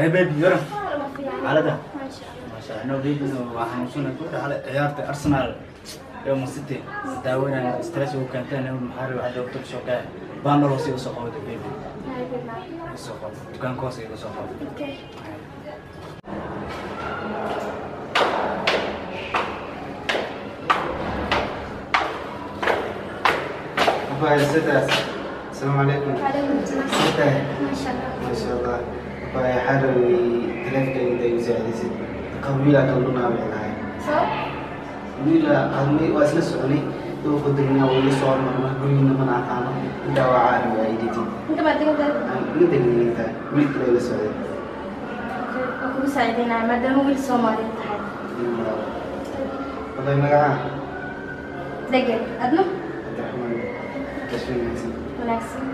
Hey baby, yara. Xaaladda? Maasha Allah. Maasha Allah, no baby, no waxaan xasuusanaa ku dhaxlay ciyaarta Arsenal iyo Man City. Daawanayna stress uu keentay maxaa rabay hadda waqti soo kacay. Baan nolol sii soo qabtay baby. Hi, baby. Soo qabtay. Dukaanka hoose iga soo qabtay. Okay. أبا ستة، السلام عليكم. وعليكم السلام. ستة. Maasha Allah. ما شاء الله أبا حروي تلفك إذا يساعد قبيلة كلنا بعدها. Soo? ويلا قدمي وأسلس سعوني لو قدرنا ولا صور مرة قلنا من عقانا دعوة عالم وعيدتي. Inta baad degan tahay? أنت اللي أنت ولدت ليلة سعيدة. Okay, waan kugu saacideynaya maadaama wiil Soomaaliyeed tahay. والله ما قاعد. Degan. Adna? عبد الرحمن تشوي نفسي. Wanaagsan.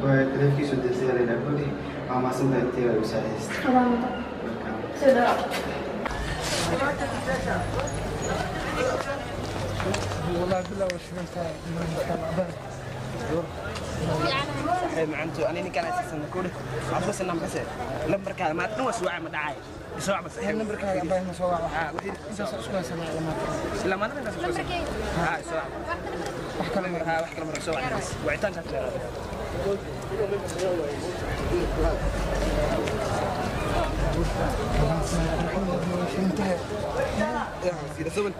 أبا تلفك شو دزي على الأبودي مع ما سنت أنت ويساعد. Adaa mudan. Soo dhawaad. والله بالله وش انت. Saxiib macantu ani ninkaan asaasana kuuri cabdasana maxase lambarkaada maad dhan waa suwaca ma dhacay isoo caba saxiib. lambarkaaga abaa ma soo waca. Haa, wixii intaas isku haysanaa lama. Ilaa maanta ninkaas isku haysan. Lambarkayga. Haa, isoo waca. Wax kale ma. Haa, wax kale mar soo waca wicitaankaas leedahay. انتهى. Sida saban.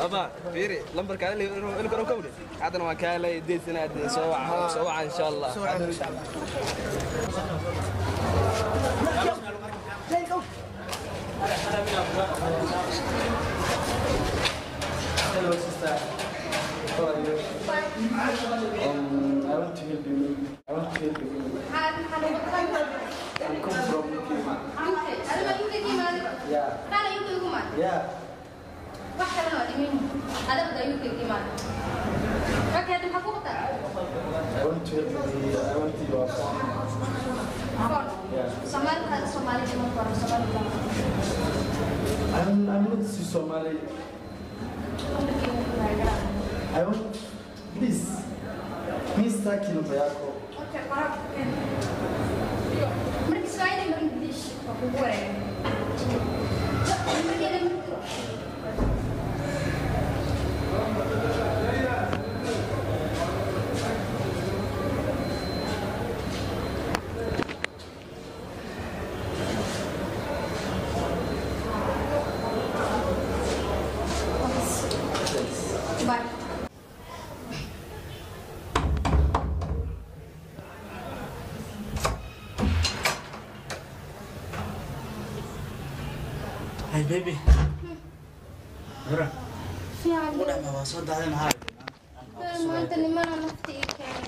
Aba fiiri lambarkaada in karo kawde haddana waan kaa helay deysana soo waca, soo waca insha Allah. Soo waca insha Allah. Hello, sister. How are you? I want to help you. I want to help you. Maxaa lagu qaban? I come from UK, man. UK. Adiga UK ka imaaday? Yeah. Maxaana UK ugu imaaday? Yeah. Wax kalena waa dhimin. Adiga baa UK ka imaaday. Okay, hadda maxaa ku qabtaa? I want to help you. I want your phone. Phone. Yeah. Soomaali waxaad Soomaali dhiman karo Soomaali lama. I'm not Somali. Lambarkayga wuxuu yahay garaa. I want, please. Mi sitaki namba yako. Okay, qora. Marka Swahili mar English waa kugu wareegay. Lambarkayga markuu Thanks. Bye. Hey baby. Yara. Fiican. Ku dhaxma waa soo daaday maxaa? Maanta nimana nafta ii keenay.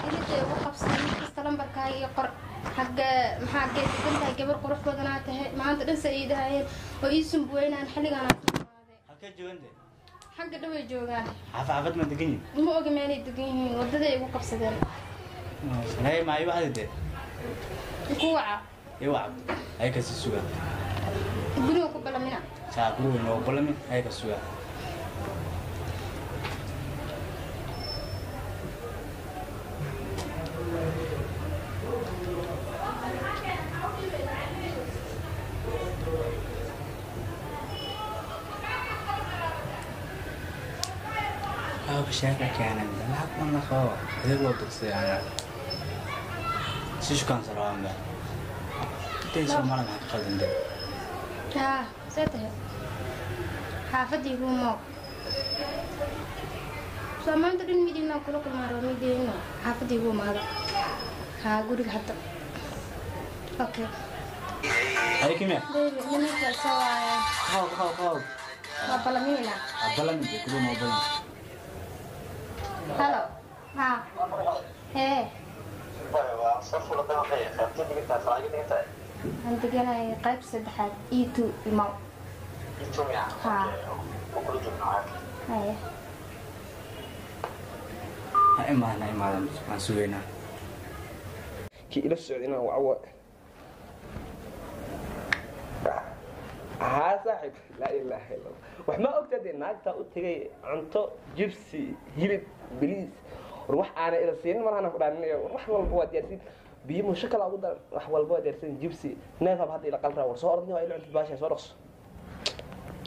Iridda igu qabsaday mid kasta lambarkaaga ii qor. Xagga maxaa geed degan tahay gabar qurux badanaa tahay maanta dhan sa ii dhahayeen oo ii sumbuweynaan xilligaan aan soo imaaday. Halkee joogante? Xagga dhow ay joogaan. Xaafad ma degan yihiin? Ma oga meelay degan yihiin, waddaday igu qabsadeen. Hey, ma ii waxday dee? Ku waca. Ii waca. Ay ka sii sugaa. Guriga ku balamina. Saa guriga noo balamin ay ka sugaa. Qaab sheeka keenan lacag ma la qabo adeeg loo dirsaday anaa si shukaan sarwaan ba intay Soomaali maxaa ka qaldan dee? Haa, see tahay. Xaafaddii igu moog. Soo maanta dhan midinaan kula kulmaan rabo midino xaafaddii igu imaada. Haa, guriga hadda. Okay. Ay kimia. Baby, nimanka soo waaya. Qaw qaw qaw. Waa balamina. Balami dee guriga noo balami. Hello. Haa. Hee. Waxaan deganahay qayb saddexaad E2 imaw. Haa. Haye. Ha imaadaan, ha imaadaan, waan sugaynaa. Kii ila socday inaan waco. Haa saaxib, laa ilaaha illa Allah. Wax ma ogtaa dee, naagtaa u tegay cunto, jibsi, hilib, bariis, war wax aana ila siinin malahana ku dhaaninayo. War wax walba waa diyaarsin, biyo musho kala ugu daran, wax walba waa diyaarsin, jibsi neefab hadda ila qalraa. War soo ordni, waa ila cuntid baasha soo dhaqso.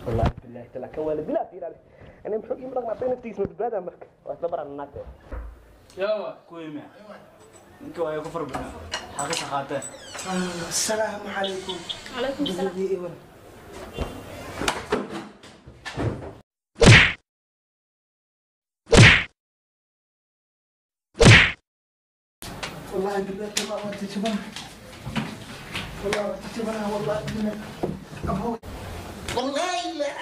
Wallaahi billahi tala kan waa la dilaa, fiiraale ani muxuu ii dhaqmaa asaga naftigiisa ma badbaadaa? Marka waa isla baraan naagta. Yawa kuwii miya ninka waa ku farbana xaqiisa qaateen. Asalaamu calaykum. Calaykum salaam. Gabadhii iwan. والله بالله ما وانت شبه، والله وانت شبه، والله بالله أبوي، والله لا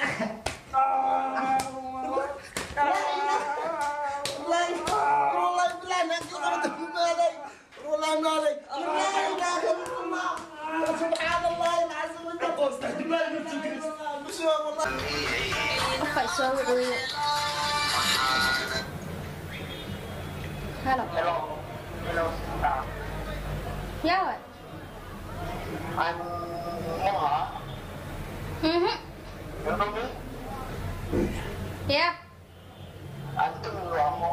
والله والله بالله ما قرأت مالي، والله مالي، لا اله الا الله، سبحان الله العظيم. والله Qofka isoo wuxuu. Hello. Hello. Yaa waay? I'm Moha. You know me? Yeah. I'm Ramo.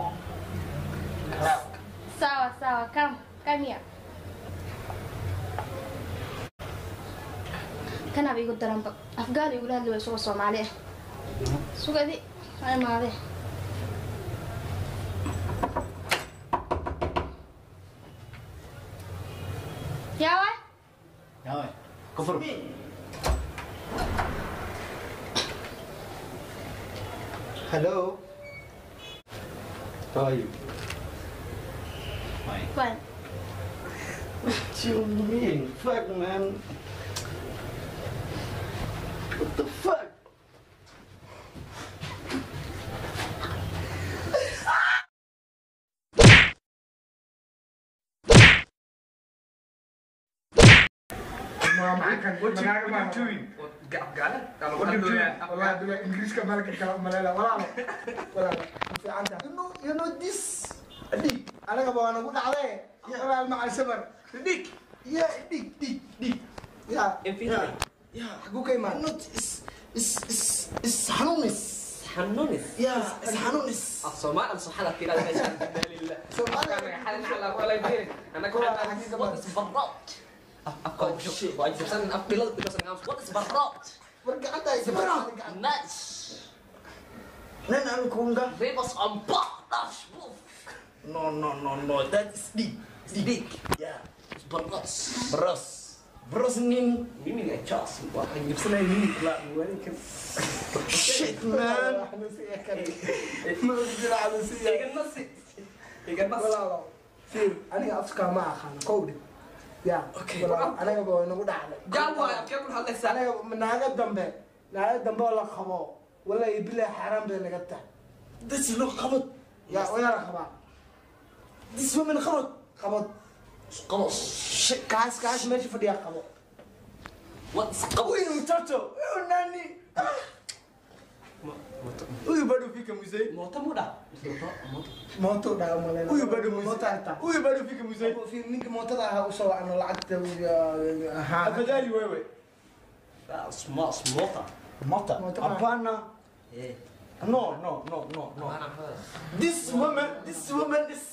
Yeah. Sawa sawa, come. Come here. Kanaaba igu daranba. Afgaal igula hadli waa isagoo Soomaali ah. Sugadi, ha imaadee. Yaa waay? Yawa ku fur. Hello. How are you? Fine. Fine. What do you mean? Fuck, man. What the fuck? What you doing? What you doing? والله بالله ingiriiska maalka kala umaleela. Walaalo, walaalo, fiicanta. You know this dhig anaga baa nagu dhacday iyo walaal macal samar dhig ya dhig dhig dhig ya ya xaguu ka imaan? Not is is is is xanuunis. Xanuunis. Ya, is xanuunis. Soomaali saxada fiirada meesha lillah. Soomaali. What is barot? What is barot? War gacanta ay samar. Nice. Nan an kunga. Rebus on dash. No, no, no, no. That is dhig. Dig. Yeah. Baros. Bros. Bros nin. Mimi ga chas. Waxaan jibsanay mimi la warinkan. Shit, man. Iga nasi. Iga nasi. Walaalo, fiir, aniga afka ma aqaan kowdhi ya. Walaalo, anaga baa nagu dhacday. Jaal waay afkee ku hadlaysaa. Anaga naaga dambe, naaga dambe oo la qabo, wallahi billahi xaaraan bay naga tahay. This is not qabad. Ya wayaa la qabaa. This woman qabad. Qabad. Qabos. Shit, kaas kaas meesha fadhiyaa qabo. What is qabos? Huyu mtoto. Huyu nani? Huyu bado fika mzee. Mooto mu dha. Mooto dhaa maleyna. Huyu bado mzee. Mooto hartaa. Huyu bado fika mzee. Fiir, ninka mootada ahaa usoo wacno lacagta ahaa. Afadhali wewe. Small moota. Mota. Mota. Hapana. Eh. No, no, no, no, no. This woman, this woman is.